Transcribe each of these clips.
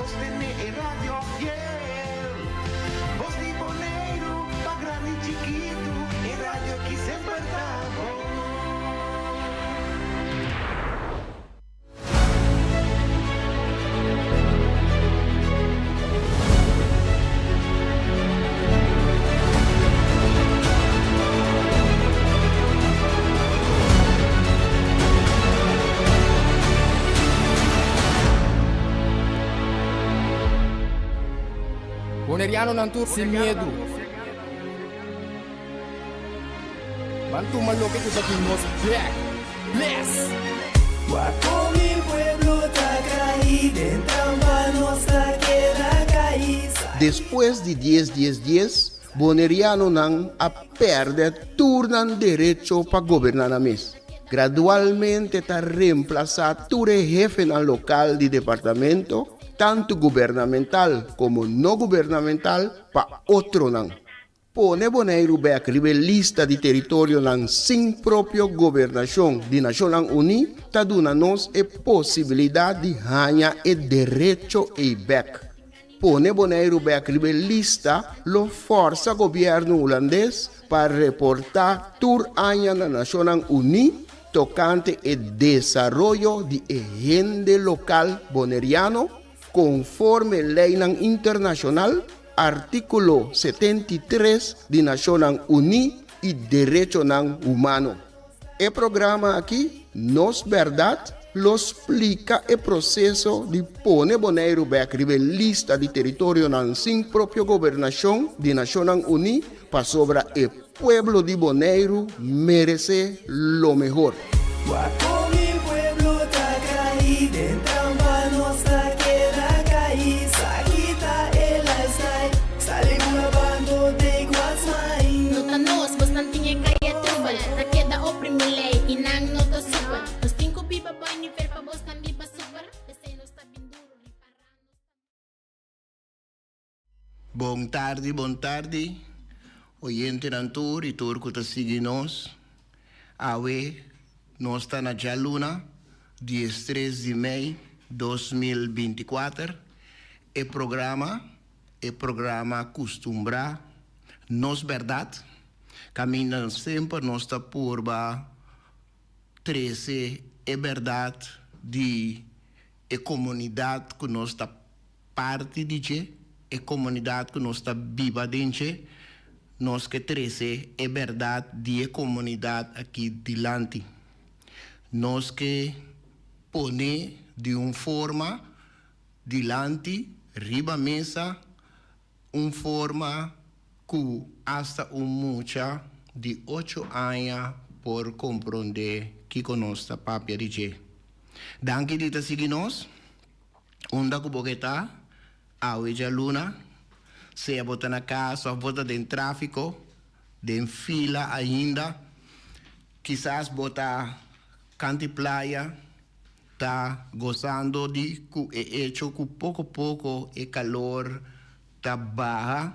Sostene e radio fiel. Bos di Boneiru pa grandi i chikitu. E radio ki semper ta bon. Bonerianonan tur sin miedu. Ban tuma loke ku ta di nos bek. Bless! Wak kon mi pueblo ta kai den trampa nos ta keda kai. Despues di dies dies dies, Bonerianonan a pèrdè tur nan derecho pa goberná nan mes. Gradualmente ta remplasá tur e hefenan lokal di departamento, tantu gubernamental komo no gubernamental, pa otronan. Pone Boneiru bèk riba e lista di teritorionan sin propio gobernashon di Nashonnan Uní ta duna nos e posibilidat di haña e derecho ei bèk. Pone Boneiru bèk riba e lista lo fòrsa gobièrnu hulandes pa reportá tur aña na Nashonnan Uní tokante e desaroyo di e hende lokal boneriano konforme leinan internashonal, Artíkulo 73 di Nashonnan Uní i Derechonan Humano. E programa aki, Nos Bèrdat, lo splika e proseso di pone Boneiru bèk riba e lista di teritorionan sin propio gobernashon di Nashonnan Uní pasobra e pueblo di Boneiru meresé lo mehor. Wak kon mi pueblo ta kai den trampa nos ta keda kai sa kita e lifestyle sali bula bando take what's mine. No ta nos, bosnan tin e kaya trubel Ta keda oprimi lei i nan no ta supel Nos tin ku biba boi nivel pa bosnan biba super P'esei nos ta bin duru ripará nos ta. Bon tardi, bon tardi, oyentenan tur y tur cu ta sigui nos. Awe nos ta na djaluna, diestres di mei 2024. E programa, e programa custumbra, Nos Berdad, caminda semper nos ta purba trece e berdad di e comunidad cu nos ta parti di dje, e komunidat ku nos ta biba den dje, nos ke trese e bèrdat di e komunidat aki dilanti. Nos ke pone di un forma dilanti riba mesa, un forma ku asta un mucha di ocho aña por komprondé kiko nos ta papia di dje. Danki di ta sigui nos. Unda ku bo ke ta awe djaluna, sea bo ta na kas òf bo ta den tráfiko, den fila ainda, kisas bo ta kanti playa ta gosando di ku e echo ku poko poko e kalor ta baha,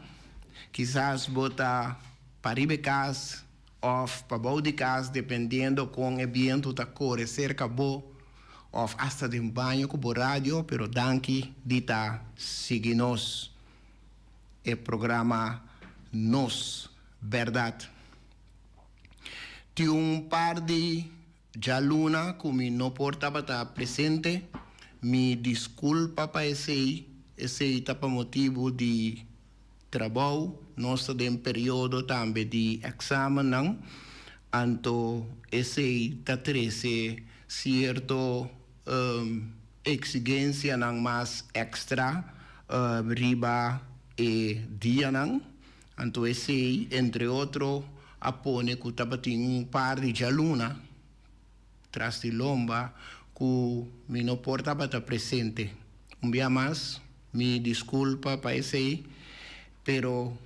kisas bo ta pariba e kas òf pabou di kas dependiendo kon e bientu ta kore serka bo òf asta den baño ku bo radio pero danki di ta sigui nos e programa Nos Bèrdat. Tin un par di djaluna ku mi no por tabata presente, mi diskulpa pa esei, esei ta pa motibu di Trabou, nos ta den periodo tambe di eksamennan, anto esei ta trese sierto eksigensianan mas èkstra riba e dianan. Anto esei, entre otro, a pone ku tabatin un par di djaluna tras di lomba ku mi no por tabata presente. Un bia mas mi diskulpa pa esei, pero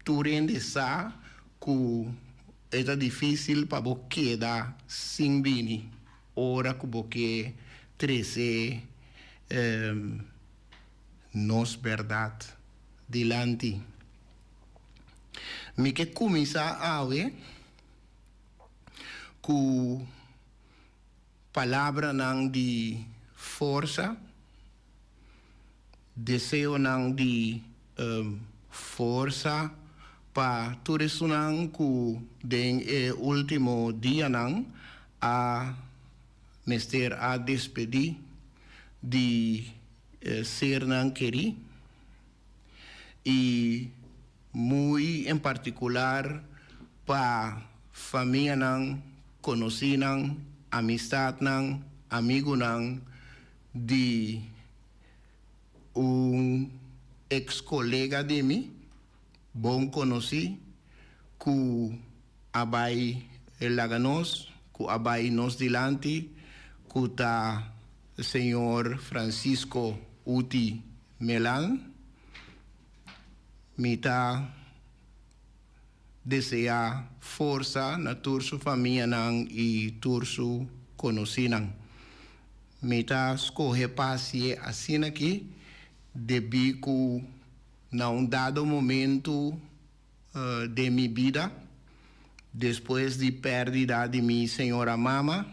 tur hende sa ku e ta difísil pa bo keda sin bini ora ku bo ke trese nos bèrdat dilanti. Mi ke kuminsá awe ku palabranan di forsa. Deseonan di forsa pa tur esunnan ku den e último dianan a mester a despedí di sernan kerí i muy en partikular pa famianan, konosínan, amistatnan, amigunan di Un ex colega di mi, bon conoci, cu a bay laga nos, cu a bay nos dilanti, cu ta señor Francisco Uti Melan. Mi ta desea forsa na tur su famianan y tur su conocinan. Mi ta scoge pa hacié asina aki debí cu na un dado momento den mi bida, despues di perdida di mi señora mama,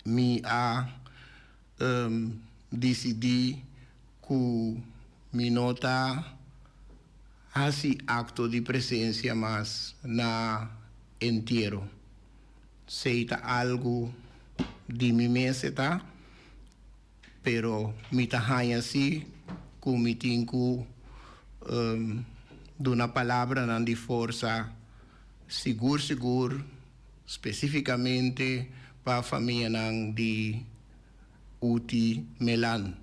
mi a dicidí cu mi no ta haci acto di presencia mas na entiero. Sey ta algu di mi mes e ta, pero mi ta haña si ku mi tin ku duna palabranan di forsa sigur sigur, spesifikamente pa famianan di Uti Melan,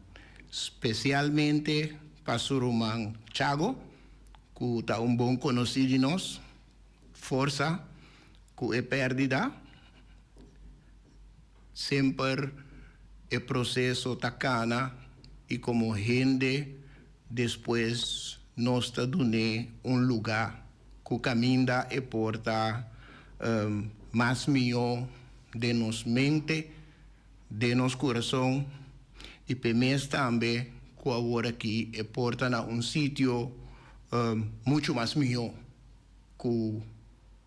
spesialmente pa su ruman Chago, ku ta un bon konosí di nos. Forsa ku e pèrdida, semper e proseso ta kana i komo hende despues nos ta dun'é un lugá ku kaminda e por ta mas mihó den nos mente, den nos kurason i p'e mes tambe ku awor aki e por ta na un sitio muchu mas mihó. Ku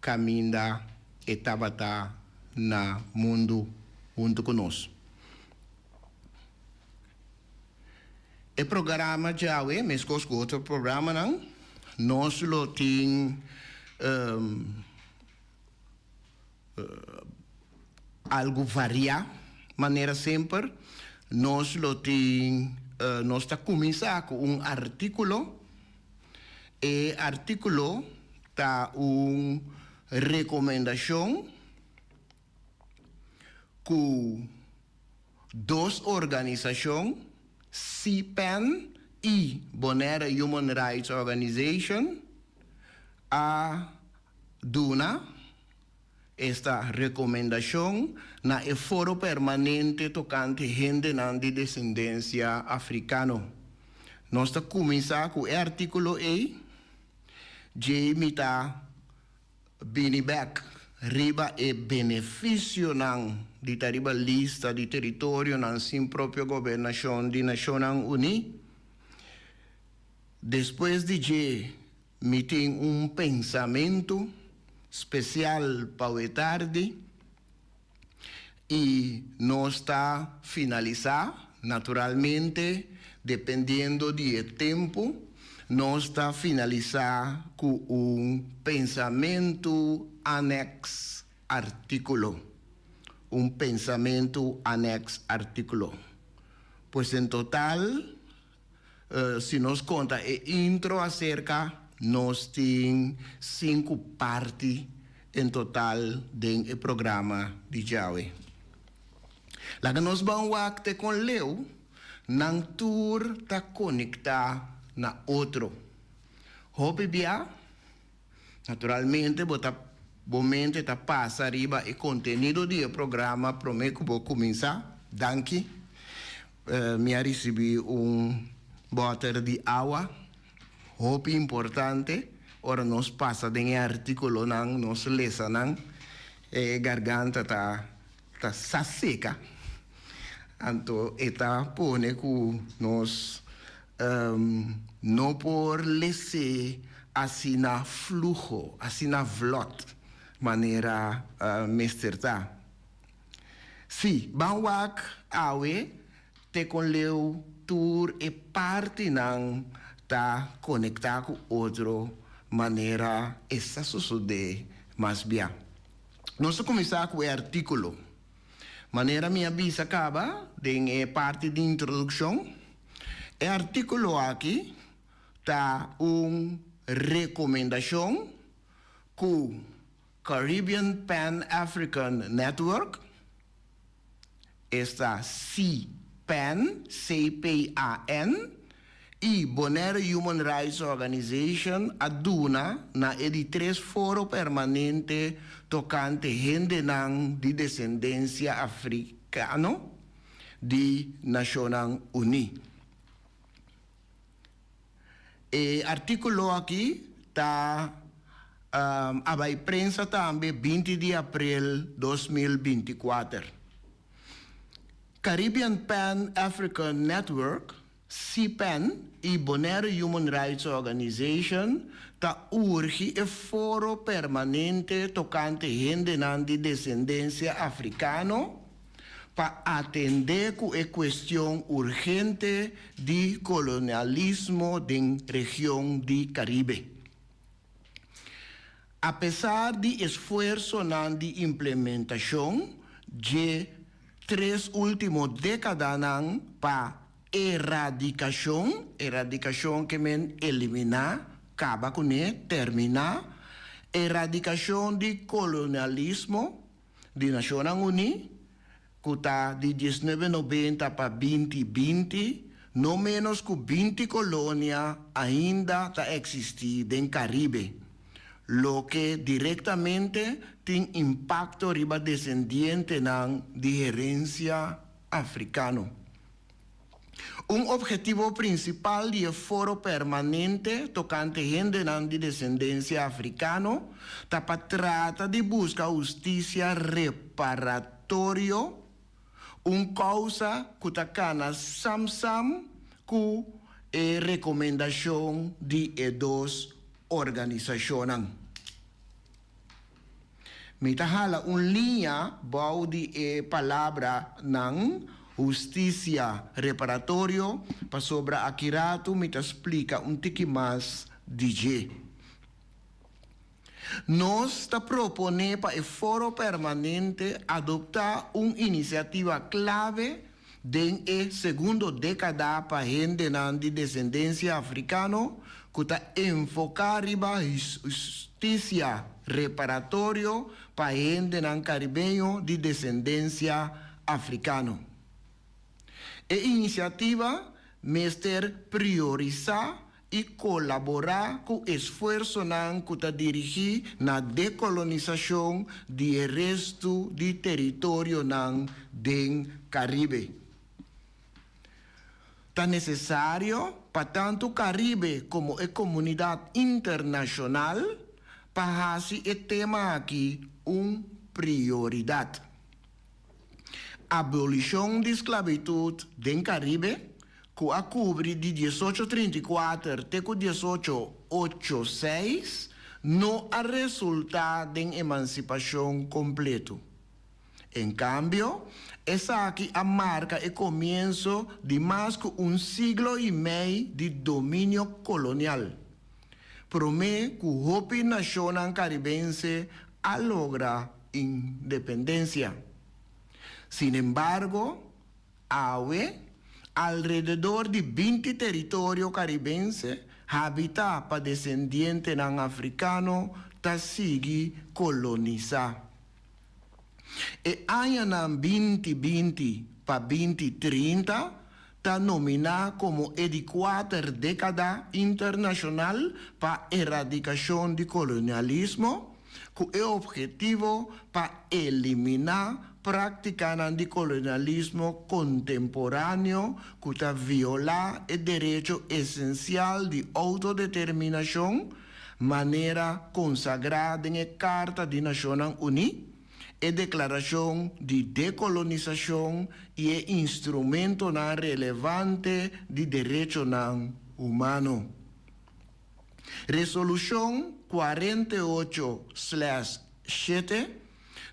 kaminda e tabata na mundu huntu ku nos. E programa djawe, meskos ku otro programanan, nos lo tin algu variá manera semper. Nos lo tin, nos ta kuminsá ku un artíkulo. E artíkulo ta un rekomendashon ku dos organisashon, CPAN i Bonaire Human Rights Organization, a duna. Esta rekomendashon na e Foro Permanente tokante hendenan di desendensia afrikano. Nos ta kuminsá ku e artíkulo ei, djei mi ta bini bèk riba e benefisionan di ta riba lista di teritorionan sin propio gobernashon di Nashonnan Uní. Despues di dje Mi tin un pensamentu spesial pa we tardi i nos ta finalisá, naturalmente dependiendo di e tempu, nos ta finalisá ku un pensamentu anèks artíkulo. Un pensamentu anèks artíkulo. Pues en total Si nos konta e intro aserka, nos tin sinku parti en total den e programa di djawe. Laga nos ban wak te kon leu nan tur ta konektá na otro. Hopi bia, naturalmente bo ta bo mente ta pasa riba e kontenido di e programa promé ku bo kuminsá. Danki. Mi a ricibi un boter di awa, hopi importante, ora nos pasa den e articulonan, nos lesa nan, e garganta ta ta sa seca, anto e ta pone cu nos no por les'é asina fluho, asina vlot manera mester ta. Sí, ban wak awe te kon leu tur e partinan ta konektá ku otro manera e sa sosodé mas bia. Nos ta kuminsá ku e artíkulo. Manera mi a bisa kaba den e parti di introdukshon, e artíkulo aki ta un rekomendashon ku Caribbean Pan African Network, esta CPAN, C-P-A-N, i Bonaire Human Rights Organization a duna na e di tres foro permanente tokante hendenan di desendensia afrikano di Nashonnan Uní. E artíkulo aki ta a bai prensa tambe 20 di aprel 2024. Caribbean Pan African Network, CPAN, i Bonaire Human Rights Organization ta urgi e foro permanente tokante hendenan di desendensia afrikano pa atendé ku e kuestion urgente di kolonialismo den region di Karibe. Apesar di esfuersonan di implementashon dje tres último dékadanan pa eradikashon, eradikashon ke men eliminá, kaba kuné, terminá, eradikashon di kolonialismo di Nashonnan Uní, ku ta di 1990 pa 2020, no ménos ku 20 kolonia ainda ta eksistí den Karibe, loke direktamente tin impakto riba desendientenan di herensia afrikano. Un ophetivo prinsipal di e foro permanente tokante hendenan di desendensia afrikano ta pa trata di buska hustisia reparatorio, un kousa ku ta kana sam-sam ku e rekomendashon di e dos organisashonnan. Mi ta hala un liña bou di e palabranan hustisia reparatorio pasobra aki ratu mi ta splika un tiki mas di dje. Nos ta proponé pa e Foro Permanente adoptá un inisiativa klave den e segundo dékada pa hendenan di desendensia afrikano ku ta enfoká riba hustisia reparatorio pa hendenan karibeño di desendensia afrikano. E inisiativa mester priorisá i kolaborá ku esfuersonan ku ta dirigí na dekolonisashon di e restu di teritorionan den Karibe. Ta nesesario pa tantu Karibe komo e komunidat internashonal pa hasi e tema aki un prioridat. Abolishon di sklabitut den Karibe, ku a kubri di 1834 te ku 1886, no a resultá den emansipashon kompletu. En kambio, esaki a marka e komienso di mas ku un siglo i mei di dominio kolonial, promé ku hopi nashonnan karibense a logra independensia. Sinembargo, awe, alrededor di 20 teritorio karibense habitá pa desendientenan afrikano ta sigui kolonisá. E añanan 2020 pa 2030 ta nominá komo e di kuater dékada internashonal pa eradikashon di kolonialismo, ku e ophetivo pa eliminá práktikanan di kolonialismo kontemporáneo ku ta violá e derecho esensial di outodeterminashon manera konsagrá den e Karta di Nashonnan Uní, e Deklarashon di Dekolonisashon i e instrumentonan relevante di derechonan humano. Resolushon 48/7.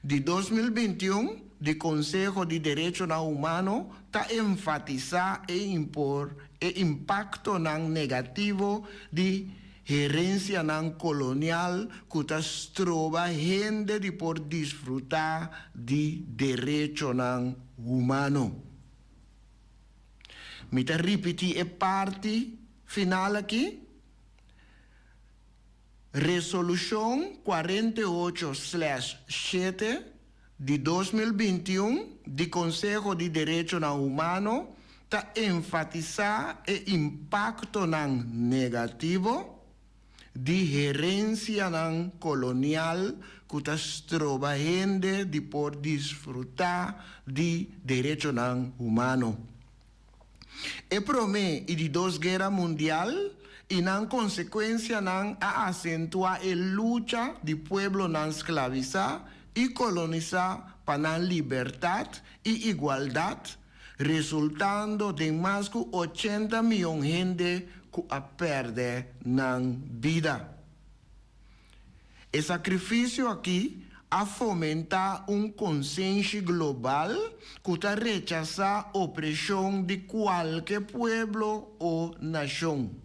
Di 2021 di Konseho di Derechonan Humano ta enfatisá e impor e impaktonan negativo di herensianan kolonial ku ta stroba hende di por disfrutá di derechonan humano. Mi ta ripití e parti final akí. Resolushon 48/7 di 2021 di Konseho di Derechonan Humano ta enfatisá e impaktonan negativo di herensianan kolonial ku ta stroba hende di por disfrutá di derechonan humano. E Promé i di Dos Guera Mundial i nan konsekuensianan a asentuá e lucha di pueblonan sklavisá i kolonisá pa nan libertat i igualdat, resultando den mas ku 80 mion hende ku a pèrdè nan bida. E sakrifisio akí a fomentá un konsenshi global ku ta rechasá opreshon di kualke pueblo o nashon.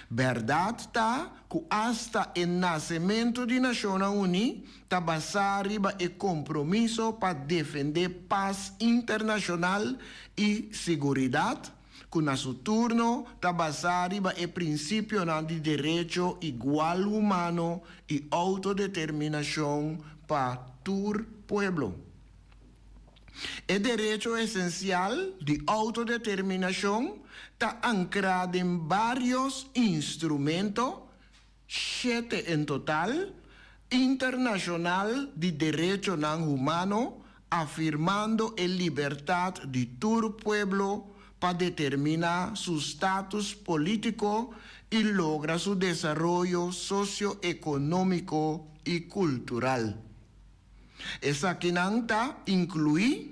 Bèrdat ta ku asta e nasementu di Nashonnan Uní ta basá riba e kompromiso pa defendé pas internashonal i siguridat, ku na su turno ta basá riba e prinsipionan di derecho igual humano i outodeterminashon pa tur pueblo. E derecho esensial di outodeterminashon ta ankrá den bários instrumento, shete en total, internashonal di derechonan humano afirmando e libertat di tur pueblo pa determiná su status polítiko i logra su desaroyo sosioekonómiko i kultural. Esakinan ta inkluí,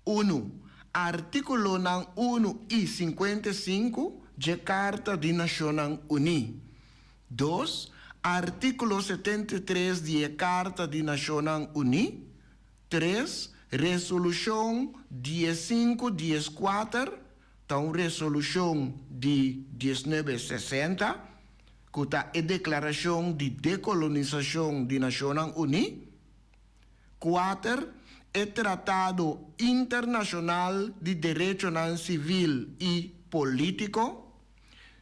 unu, artíkulonan unu i 55 dje Karta di Nashonnan Uní, dos, artíkulo 73 di e Karta di Nashonnan Uní, tres, Resolushon 15 14 ta un resolushon di 1960, ku ta e Deklarashon di Dekolonisashon di Nashonnan Uní, kuater, e Tratado Internashonal di Derechonan Sivil i Polítiko,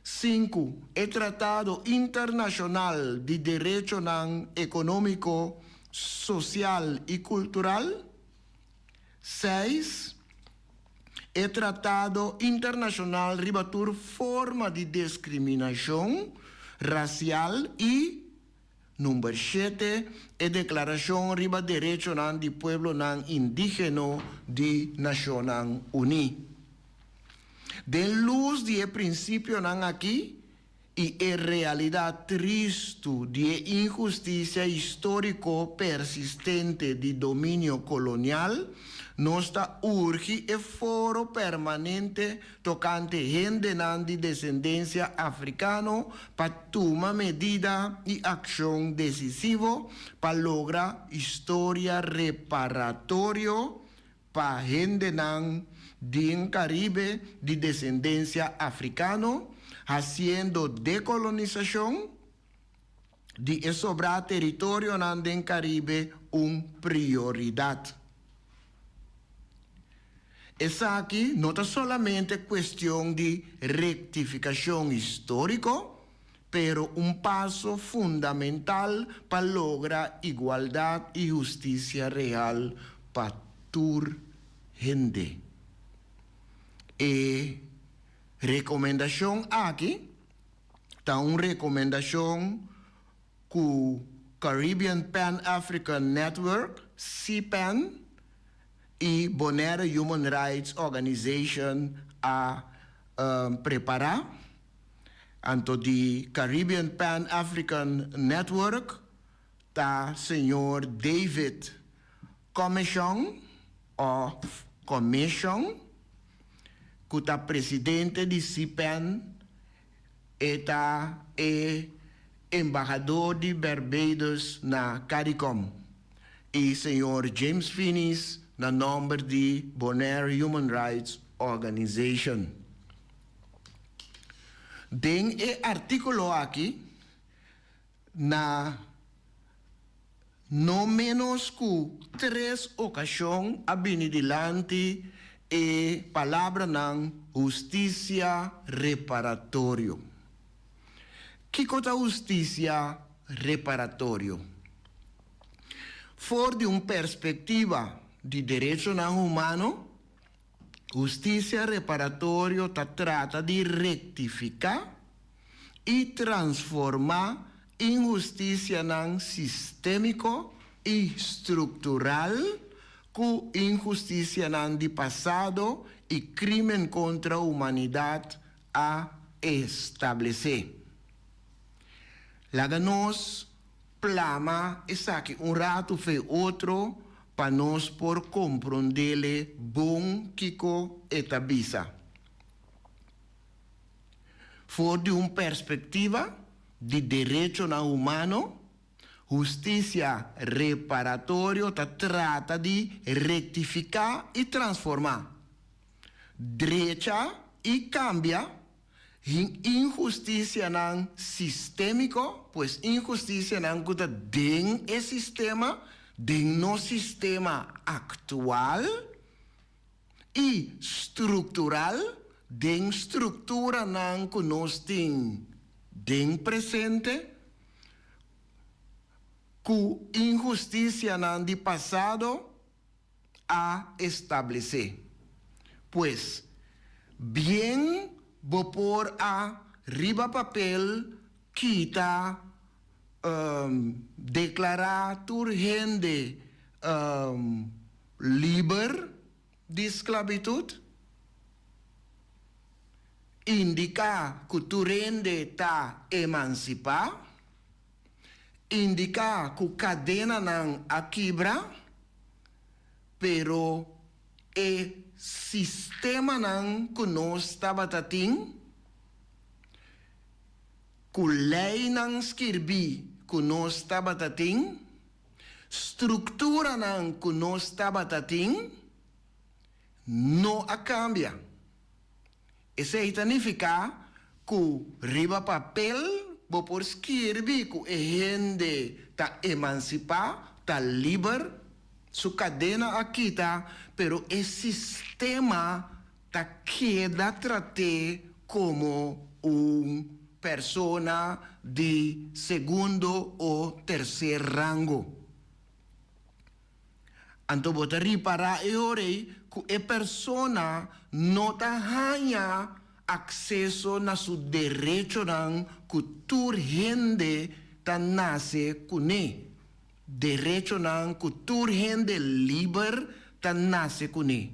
sinku, e Tratado Internashonal di Derechonan Ekonómiko, Sosial i Kultural, seis, e Tratado Internashonal riba tur forma di deskriminashon rasial i, number shete, e Deklarashon riba Derechonan di Pueblonan Indígeno di Nashonnan Uní. Den lus di e prinsipionan akí i e realidat tristu di e inhustisia históriko persistente di dominio kolonial, nos ta urgi e Foro Permanente tokante hendenan di desendensia afrikano pa tuma medida i akshon desisivo pa logra historia reparatorio pa hendenan den Karibe di desendensia afrikano, hasiendo dekolonisashon di e sobrá teritorionan den Karibe un prioridat. Esaki no ta solamente kuestion di rektifikashon históriko, pero un paso fundamental pa logra igualdat i hustisia real pa tur hende. E rekomendashon aki ta un rekomendashon ku Caribbean Pan African Network, CPAN, i Bonaire Human Rights Organization a prepará. Anto di Caribbean Pan African Network ta señor David Comissiong òf Commission ku ta presidente di CPAN, e ta e embahador di Barbados na Caricom. i señor James Finies na nòmber di Bonaire Human Rights Organization. Den e artíkulo aki na no ménos ku tres okashon a bini dilanti e palabranan hustisia reparatorio. Kiko ta hustisia reparatorio? For di un perspektiva di derechonan humano, hustisia reparatorio ta trata di rektifiká i transformá inhustisianan sistémiko i struktural ku inhustisianan di pasado i krímen kontra humanidat a establesé. Laga nos plama esaki un ratu fe otro pa nos por komprondele bon kiko e ta bisa. For di un perspektiva di derechonan humano, hustisia reparatorio ta trata di rektifiká i transformá, drecha i kambia inhustisianan sistémiko, pues inhustisianan ku ta den e sistema, den nos sistema aktual i struktural, den strukturanan ku nos tin den presente, ku inhustisianan di pasado a establesé. Pues, bien bo por a riba papel kita deklará tur hende liber di sklabitut, indiká ku tur hende ta emansipá, indiká ku kadenanan a kibra, pero e sistemanan ku nos tabata tin, ku leinan skirbí ku nos tabata tin, strukturanan ku nos tabata tin, no a kambia. Esei ta nifiká ku riba papel bo por skirbi ku e hende ta emansipá, ta liber, su kadena a kita, pero e sistema ta keda trat'é komo un persona di segundo o terser rango. Anto bo ta ripará e ora ei ku e persona no ta haña akseso na su derechonan ku tur hende ta nase kuné, derechonan ku tur hende liber ta nase kuné.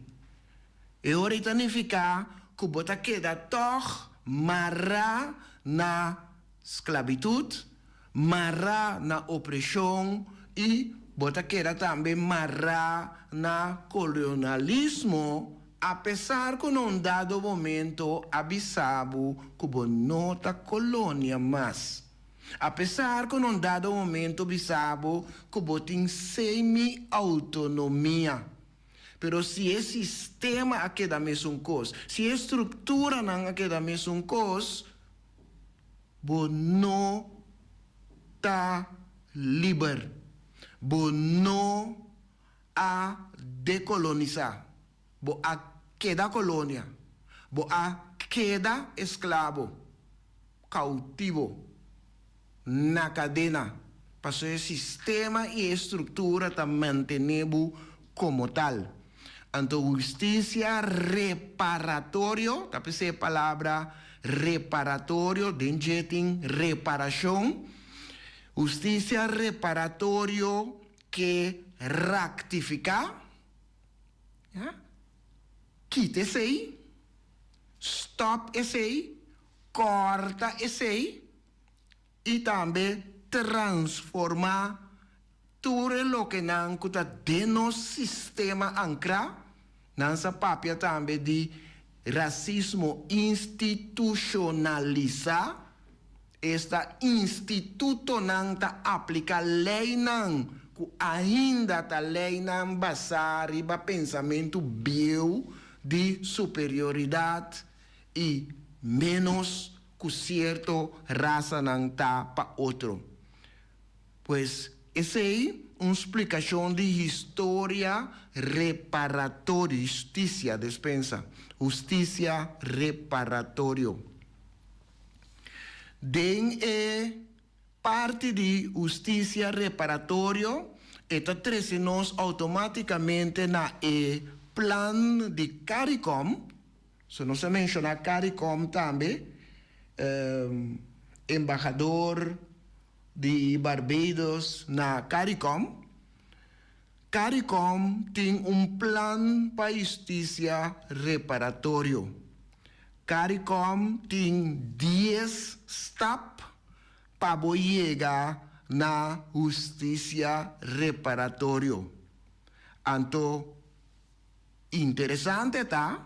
E ora ei ta nifiká ku bo ta keda tòg mará na sklabitut, mará na opreshon i bo ta keda tambe mará na kolonialismo, apesar ku na un dado momento a bisa bo ku bo no ta kolonia mas. Apesar ku na un dado momento bisa bo ku bo tin semi-outonomia. Pero si e sistema a keda mesun kos, si e strukturanan a keda mesun kos, bo no ta liber. Bo no a dekolonisá. Bo a keda kolonia. Bo a keda esklabo, kautivo, na kadena. Pasobra e sistema i e struktura ta mantené bo komo tal. Anto hustisia reparatorio, ta p'esei e palabra reparatorio, den dje tin reparashon. Hustisia reparatorio ke raktifiká, ya, kita esei, stòp esei, kòrta esei i tambe transformá tur e lokenan ku ta den nos sistema ankrá. Nan sa papia tambe di rasismo institushonalisá, esta institutonan ta apliká leinan. ku ainda ta leinan basá riba pensamentu bieu di superioridat i ménos ku sierto rasanan ta pa otro. Pues esei un splikashon di historia reparatorio, hustisia, despensa, hustisia reparatorio. Den e parti di hustisia reparatorio e ta trese nos outomátikamente na e plan di Caricom, so nos a menshoná Caricom tambe, embahador di Barbados na Caricom. Caricom tin un plan pa hustisia reparatorio. Caricom tin dies stap pa bo yega na hustisia reparatorio. Anto interesante ta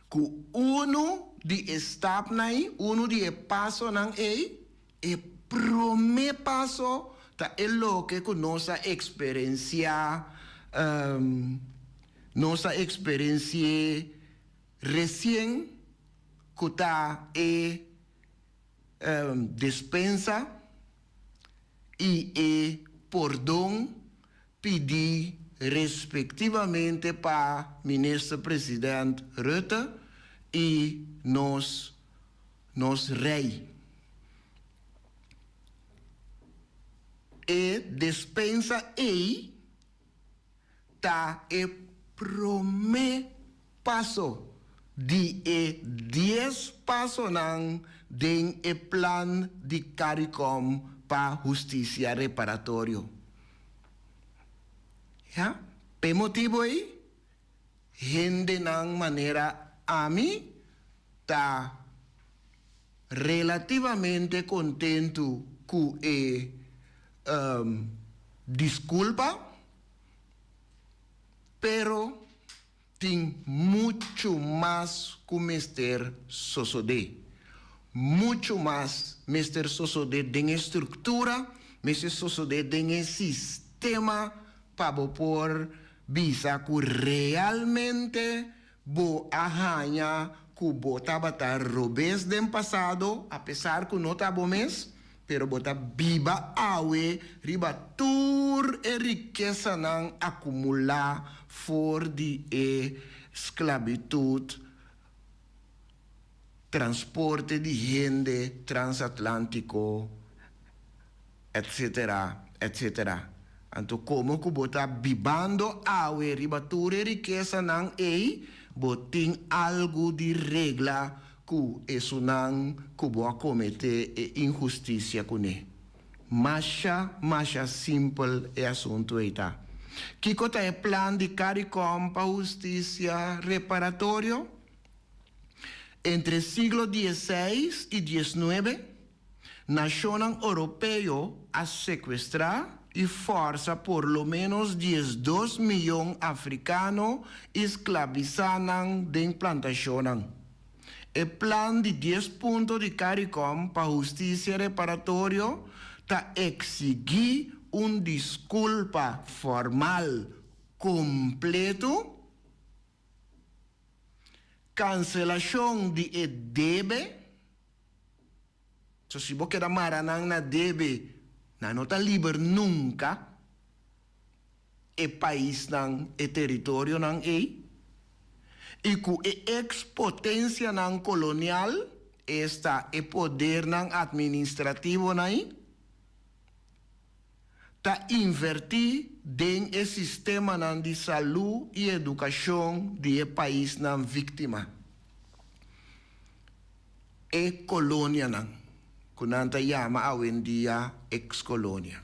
ku unu di e stapnan ei, unu di e pasonan ei, E promé paso ta e loke ku nos a eksperensiá, nos a eksperensi'é resien, ku ta e despensa i e pordon pidí respektivamente pa Minister President Rutte i nos Nos Rei. E despensa ei ta e promé paso di e dies pasonan den e plan di Caricom pa hustisia reparatorio. Ya, p'e motibu ei, hendenan manera ami ta relativamente kontentu ku e diskulpa, pero tin muchu mas ku mester sosodé. Muchu mas mester sosodé den e struktura, mester sosodé den e sistema pa bo por bisa ku realmente Bo a haña ku bo tabata robes den pasado, apesar ku no ta bo mes, pero bo ta biba awe riba tur e rikesanan akumulá for di e sklabitut, transporte di hende transatlántiko, etcetera, etcetera. Anto komo ku bo ta bibando awe riba tur e rikesanan ei, bo tin algu di regla ku esunnan ku bo a kometé e inhustisia kuné. Masha, masha simpel e asuntu ei ta. Kiko ta e plan di Caricom pa hustisia reparatorio? Entre siglo dieseis i diesnuebe, Nashonnan Oropeo a sekuestrá i fòrsa por lo ménos 12 miyon afrikano i sklabisá nan den plantashonnan. E plan di dies punto di Caricom pa hustisia reparatorio ta eksigí un diskulpa formal kompleto, Kanselashon di e debe. So si bo keda mara nan na debe, nan no ta liber nunka, e paisnan, e teritorionan ei. I ku e eks potensianan kolonial, esta e podernan atministrativonan ei, ta invertí den e sistemanan di salú i edukashon di e paisnan víktima. E kolonianan, ku nan ta yama awendia ekskolonia,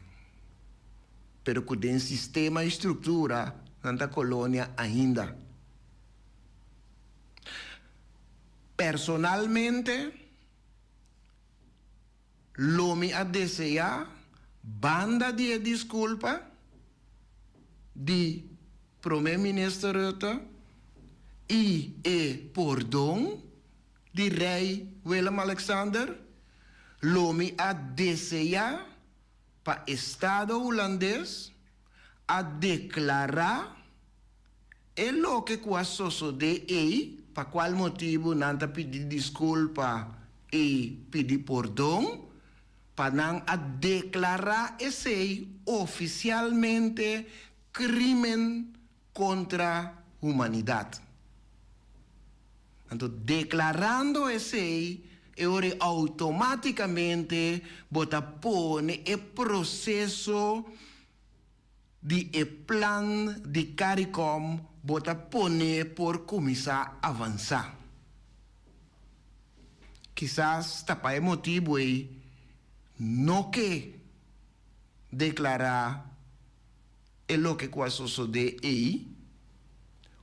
pero ku den sistema i struktura nan ta kolonia ainda. Personalmente, Lo mi a deseá, banda di e disculpa di Prome Minister Rutte y e pordon di Rey Willem Alexander, lo mi a deseá. pa Estado Hulandes a deklará e loke ku a sosodé ei, pa kual motibu nan ta pidi diskulpa i pidi pordon, pa nan a deklará esei ofisialmente krímen kontra humanidat. Anto deklarando esei, e ora ei outomátikamente bo ta pone e proseso di e plan di Caricom bo ta pone por kuminsá avansá. Kisas ta pa e motibu ei no ke deklará e loke ku a sosodé ei,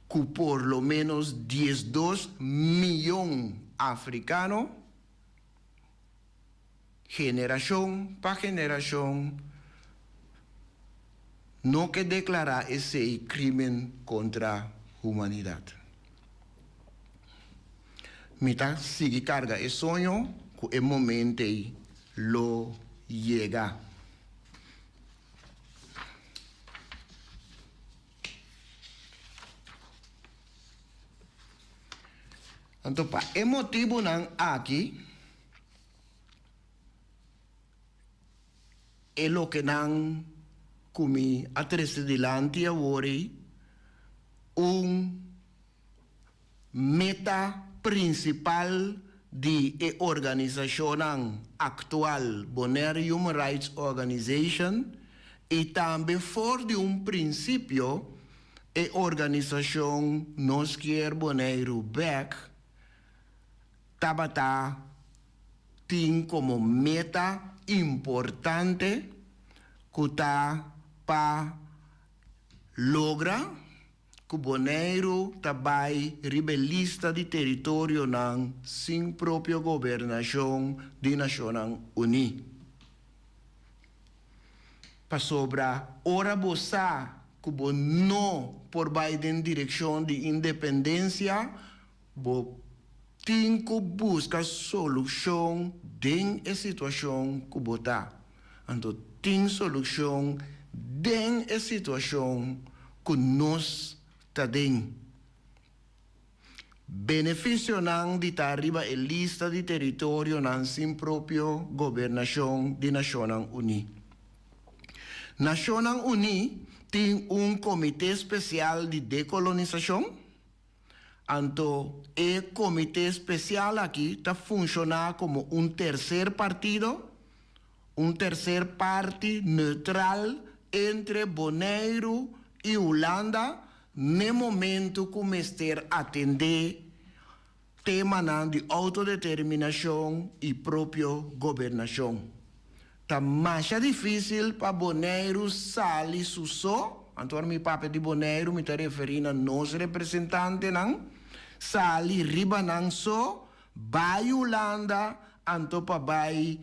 ku por lo ménos 12 mion afrikano, generashon pa generashon, no ke deklará esei krímen kontra humanidat. Mi ta sigui karga e soño ku e momento ei lo yega. Anto pa e motibunan aki e lokenan ku mi a trese dilanti awor ei un Meta prinsipal di e organisashonnan aktual Bonaire Human Rights Organization i tambe for di un prinsipio e organisashon Nos Kier Boneiru Bèk tabata tin komo meta importante ku ta pa logra ku Boneiru ta bai riba e lista di teritorionan sin propio gobernashon di Nashonnan Uní. Pasobra ora bo sa ku bo no por bai den direkshon di independensia, bo tin ku buska solushon den e situashon ku bo ta. Anto tin solushon den e situashon ku nos ta den. Benefisionan di ta riba e lista di teritorionan sin propio gobernashon di Nashonnan Uní. Nashonnan Uní tin un Komité Spesial di Dekolonisashon. Anto e komité spesial aki ta funshoná komo un terser partido, un terser parti neutral entre Boneiru i Hulanda n'e momentu ku mester atendé temanan di outodeterminashon i propio gobernashon. Ta masha difísil pa Boneiru sali su so, anto ora mi papia di Boneiru mi ta referí na nos representantenan, sali riba nan so, bai Hulanda, anto pa bai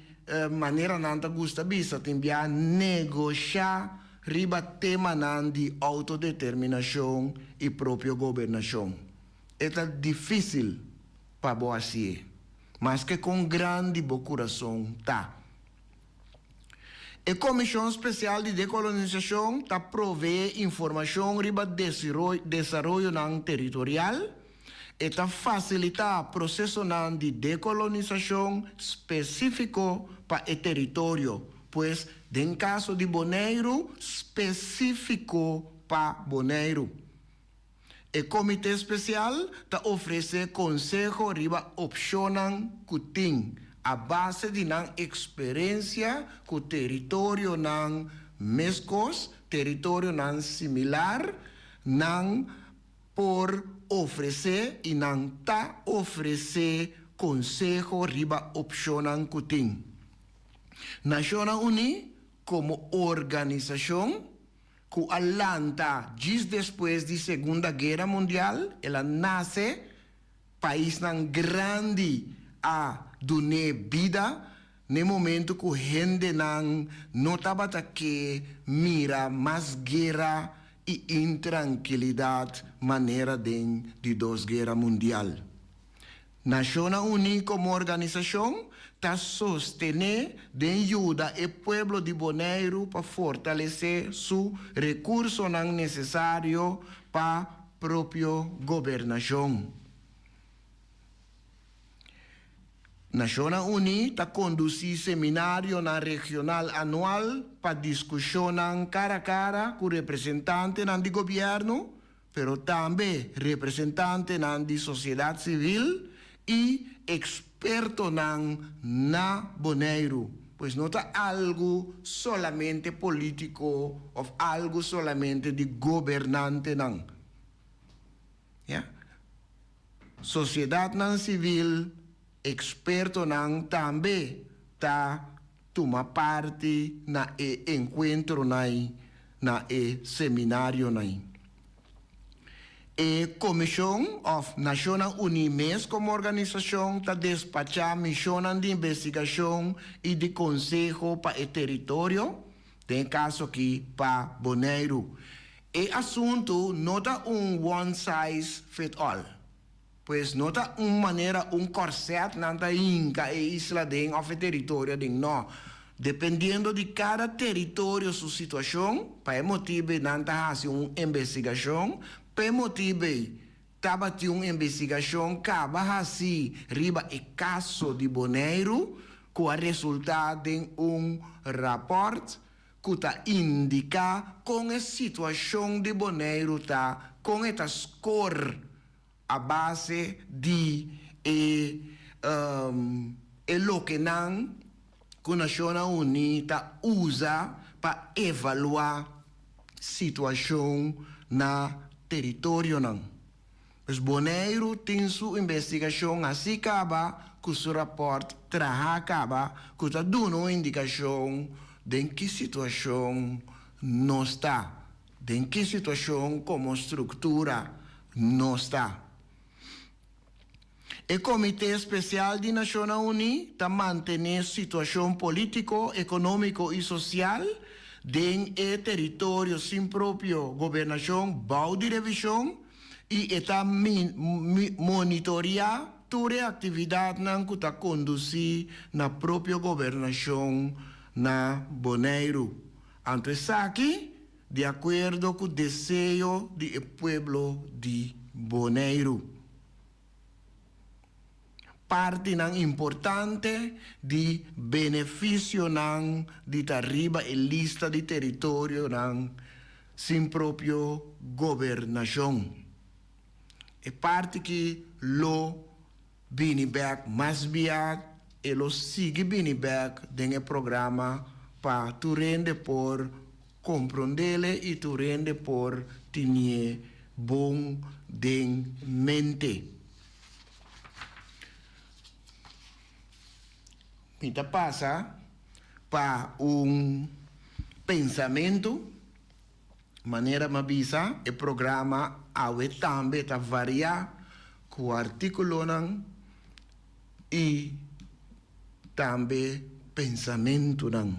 manera nan ta gusta bisa tin bia negoshá riba temanan di outodeterminashon i propio gobernashon. E ta difísil pa bo hasié, maske kon grandi bo kurason ta. E Komishon Spesial di Dekolonisashon ta proveé informashon riba desaroyonan teritorial, e ta fasilitá prosesonan di dekolonisashon spesífiko pa e teritorio, pues den kaso di Boneiru, spesífiko pa Boneiru. E Komité Spesial ta ofresé konseho riba opshonnan ku tin a base di nan eksperensia ku teritorionan meskos, teritorionan similar, nan por ofresé i nan ta ofresé konseho riba opshonnan ku tin. Nashonnan Uní komo organisashon ku a lanta djis despues di Segunda Guera Mundial, el a nase, paisnan grandi a dun'é bida n'e momentu ku hendenan no tabata ke mira mas guera i intrankilidat manera den di Dos Guera Mundial. Nashonnan Uní komo organisashon ta sostené den yuda e pueblo di Boneiru pa fortalesé su rekursonan nesesario pa propio gobernashon. Nashonnan Uní ta kondusí seminarionan regional anual pa diskushonnan kara kara ku representantenan di gobièrnu, pero tambe representantenan di sosiedat sivil i ekspertonan na Boneiru. Pues no ta algu solamente polítiko òf algu solamente di gobernantenan. Ya. Sosiedatnan sivil, ekspertonan tambe ta tuma parti na e enkuentronan, na e seminarionan. E Komishon òf Nashonnan Uní mes komo organisashon ta despachá mishonnan di investigashon i di konseho pa e teritorio, den e kaso akí pa Boneiru. E asuntu no ta un one size fit all. Pues no ta un manera un kòrsèt nan ta hinka e isla den òf e teritorio aden, nò. Dependiendo di kada teritorio su situashon, pa e motibu ei nan ta hasi un investigashon, pa e motibu ei tabatin un investigashon kaba hasi riba e kaso di Boneiru ku a resultá den un rapòrt ku ta indiká kon e situashon di Boneiru ta, kon e ta skor a base di e e lokenan ku Nashonnan Uní ta usa pa evaluá situashon na teritorionan. Pues Boneiru tin su investigashon hasí kaba ku su rapòrt trahá kaba ku ta duna un indikashon den ki situashon nos ta, den ki situashon komo struktura nos ta. E Komité Spesial di Nashonnan Uní ta mantené situashon polítiko, ekonómiko i sosial den e teritorio sin propio gobernashon bou di revishon i e ta monitoriá tur e aktividatnan ku ta kondusí na propio gobernashon na Boneiru. Anto esaki di akuerdo ku deseo di e pueblo di Boneiru. Partinan importante di benefisionan di ta riba e lista di teritorionan sin propio gobernashon. E parti ki lo bini bek mas bia, e lo sigui bini bek den e programa pa tur hende por Komprondele i tur hende por tinié bon den mente. Mi ta pasa pa un pensamentu, manera mi a bisa, e programa awe tambe ta variá ku artíkulonan i tambe pensamentunan.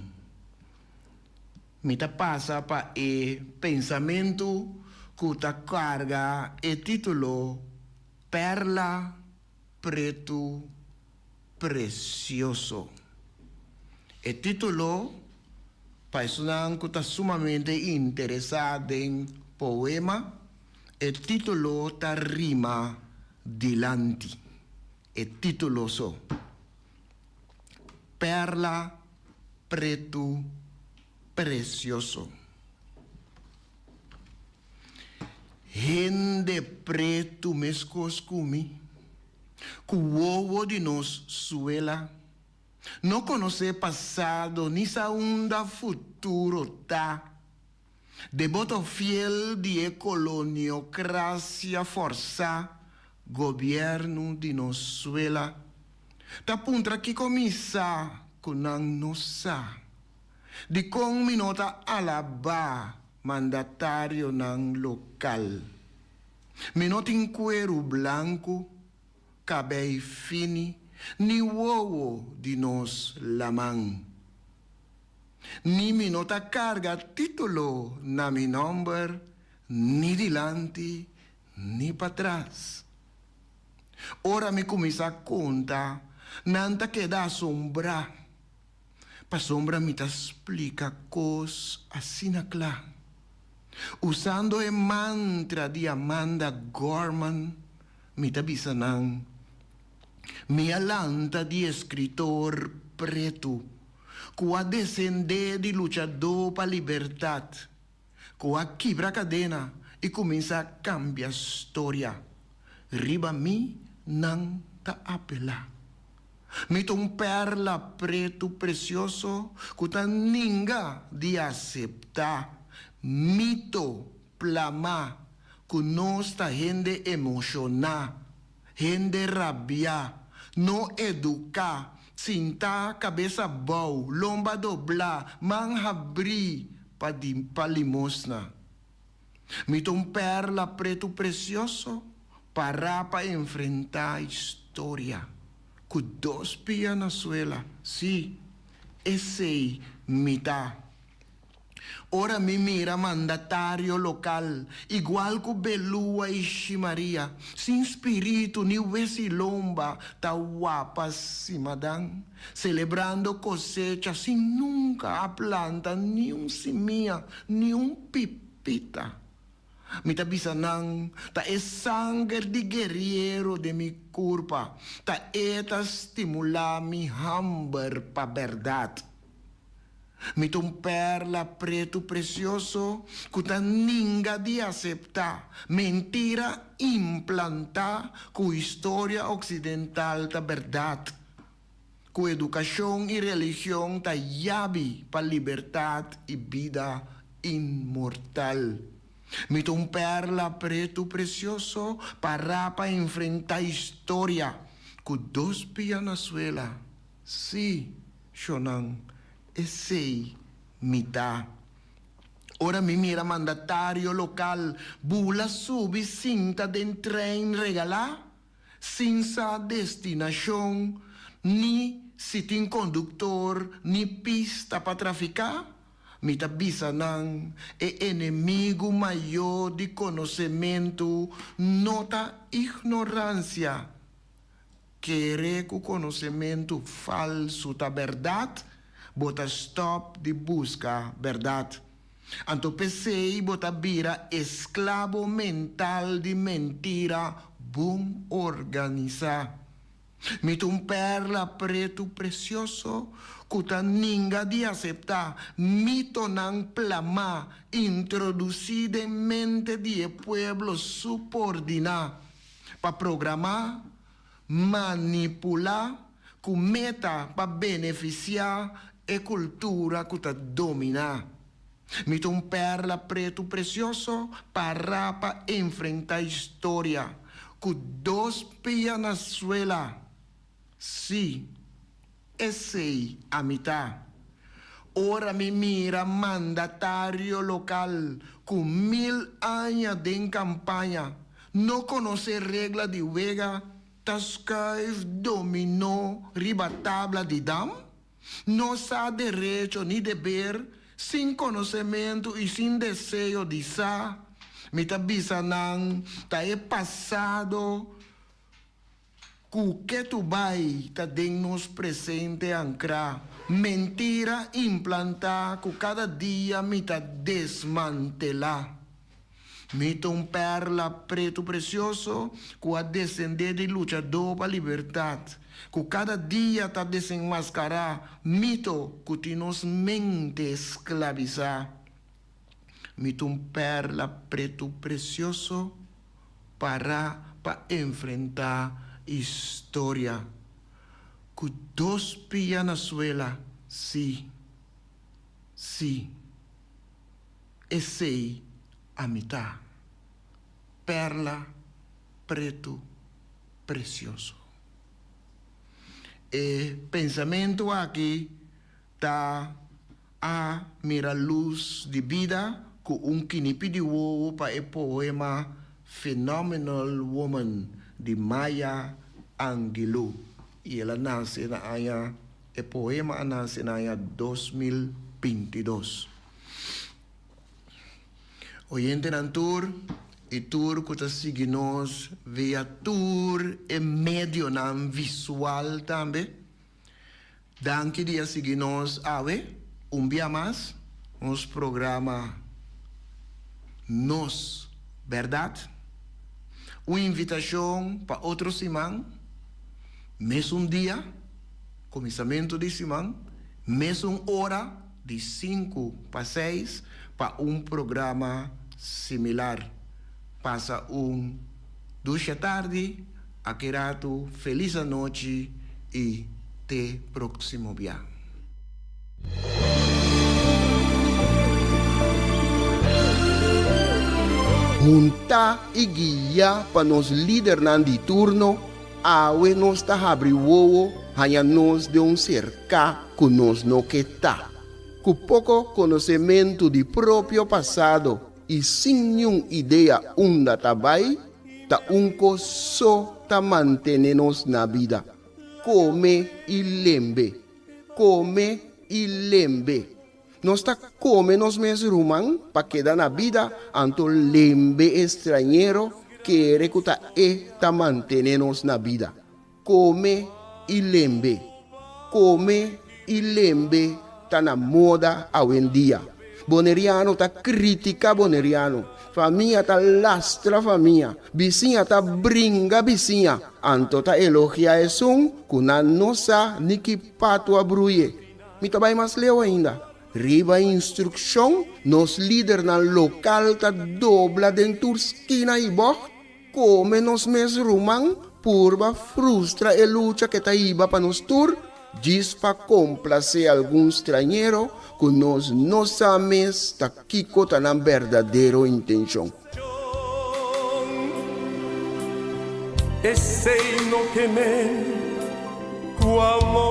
Mi ta pasa pa e pensamentu ku ta karga e título Perla Pretu Presioso. E título, pa esunnan ku ta sumamente interesá den poema, e título ta rima dilanti. E título so. Perla pretu precioso. Hende pretu mescos cu mi, cu wowo di nos suela, no conoce pasado ni sa unda futuro ta. Deboto fiel di e koloniokrasia forsá, gobièrnu di nos suela ta puntra kiko mi sa ku nan no sa. Dikon mi no ta alabá mandatarionan lokal? Mi no tin kueru blanku, kabei fini, ni wowo di nos laman. Ni mi no ta karga título na mi nòmber, ni dilanti ni patras. Ora mi kuminsá konta, nan ta keda asombrá, pasobra mi ta splika kos asina kla. Usando e mantra di Amanda Gorman, mi ta bisa nan, Mi a lanta di eskritor pretu ku a desendé di luchadó pa libertat, ku a kibra kadena i kuminsá kambia storia. Riba mi nan ta apelá. Mi ta un pèrla pretu presioso ku ta ninga di aseptá mito plamá ku nos ta hende emoshoná, hende rabiá, no eduká, sintá kabes abou, lomba doblá, man habrí pa di pa limosna. Mi ta un pèrla pretu presioso pará pa enfrentá historia ku dos pia na suela, sí, esei mi ta. Ora mi mira mandatario lokal, igual ku Belua i Shi Maria, sin spiritu ni wesi lomba, ta wapa simadan, selebrando kosecha sin nunka a planta ni un simia, ni un pipita. Mi ta bisa nan, ta e sanger di gueriero den mi kurpa, ta e ta stimulá mi hamber pa bèrdat. Mi ta un pèrla pretu presioso ku ta ninga di aseptá mentira implantá ku historia oksidental ta bèrdat, ku edukashon i religion ta yabi pa libertat i bida inmortal. Mi ta un pèrla pretu presioso pará pa enfrentá historia ku dos pia na suela. Sí, shonnan, esei mi ta. Ora mi mira mandatario lokal bula subi sinta den trein regalá, sin sa destinashon, ni si tin konduktor ni pista pa trafiká, mi ta bisa nan, e enemigu mayó di konosementu no ta ignoransia. Kere ku konosementu falsu ta bèrdat, bo ta stòp di buska bèrdat. Anto p'esei bo ta bira esklabo mental di mentira bon organisá. Mi ta un pèrla pretu presioso ku ta ninga di aseptá mitonan plamá introdusí den mente di e pueblo supordiná. pa programá, manipulá ku meta pa benefisiá e kultura ku ta dominá. Mi ta un pèrla pretu presioso pará pa enfrentá historia ku dos pia na suela. Sí, esei ami ta. Ora mi mira mandatario lokal ku mil aña den kampaña no konosé regla di wega ta skuif dominó riba tabla di dam, no sa derecho ni deber, sin konosementu i sin deseo di sa, mi ta bisa nan ta e pasado Ku ketu bai ta den nos presente ankrá, mentira implantá ku kada dia mi ta desmantelá. Mi ta un pèrla pretu presioso ku a desendé di luchadó pa libertat, ku kada dia ta desenmaskará mito ku tin nos mente sklabisá. Mi ta un pèrla pretu presioso. Pará pa enfrentá historia. Ku dos pia na suela, sí, sí, esei ami ta, pèrla pretu presioso. E pensamentu aki ta a mira lus di bida ku un kinipi di wowo pa e poema Phenomenal Woman di Maya Angelou i el a nase na aña e poema a nase na aña 2022. Oyentenan tur. I tur ku ta sigui nos via tur e medionan visual tambe. Danki di a sigui nos awe un bia mas nos programa Nos Bèrdat. Un invitashon pa otro siman, mesun dia, kuminsamentu di siman, mesun ora di sinku pa seis pa un programa similar. Pasa un dusha tardi, aki ratu felis anochi y te proximo bia. Hunta y guia pa nos lidernan di turno, awe nos ta habri wowo haña nos den un serka ku nos no ke ta. Ku poko konosementu di propio pasado i sin niun idea unda ta bai, ta un kos so ta mantene nos na bida, kome i lembe, kome i lembe. Nos ta kome nos mes ruman pa keda na bida, anto lembe e strañero kere ku ta e ta mantene nos na bida. Kome i lembe. Kome i lembe ta na moda awendia. Boneriano ta kritika boneriano, famia ta lastra famia, bisiña ta bringa bisiña, anto ta elogia esun ku nan no sa ni ki patu a bruye. Mi ta bai mas leu ainda. Riba instrukshon, nos lidernan lokal ta dobla den tur skina i bògt. Kome nos mes ruman purba frustra e lucha ke ta hiba pa nos tur, djis pa komplasé algun strañero ku nos no sa mes ta kiko ta nan berdadero intenshon. Esei no ke men ku amor.